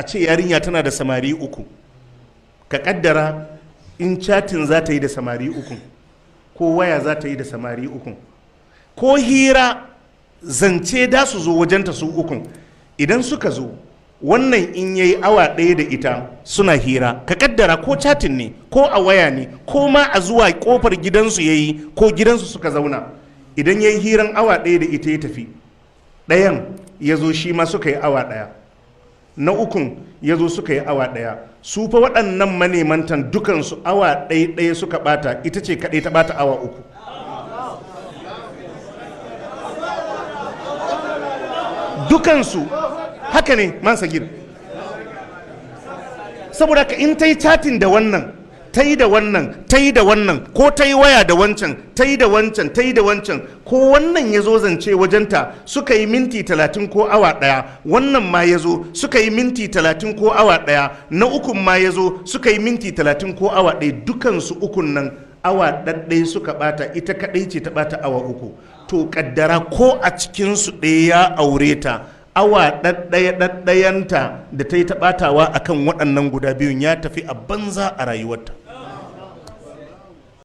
ce yarinya tana da samari uku, ka kaddara in chatin za ta yi da samari uku, ko waya za ta yi da samari uku, ko hira zance da su zo wajenta su ukun. Idan suka zo, wannan in yayi awa ɗaya da ita suna hira, ka kaddara ko chatin ne, ko a waya ne, ko ma a zuwa kofar gidansu yayi ko gidansu suka zauna, idan yayi hiran awa ɗaya da ita ya tafi, ɗayan ya zo shi ma suka yi awa ɗaya, na ukun ya zo suka yi awa ɗaya. Su fa waɗannan manemantan dukansu awa ɗaya ɗaya suka ɓata, ita ce kaɗai ta ɓata awa uku. Dukansu haka ne man sagir. Saboda ka in ta yi chatin da wannan, ta yi da wannan, ta yi da wannan, ko ta yi waya da wancan, ta yi da wancan, ta yi da wancan, ko wannan ya zo zance wajenta suka yi minti 30 ko awa ɗaya, wannan ma ya zo suka yi minti 30 ko awa ɗaya, na ukun ma ya zo suka yi minti 30 ko awa ɗaya, dukansu ukun nan awa ɗaɗɗaya suka ɓata, ita kaɗai ce ta ɓata awa uku. To kaddara ko a cikinsu ɗaya ya aure ta, awa ɗaɗɗaya ɗaɗɗayanta da ta yi ta ɓatawa akan waɗannan guda biyun ya tafi a banza a rayuwarta.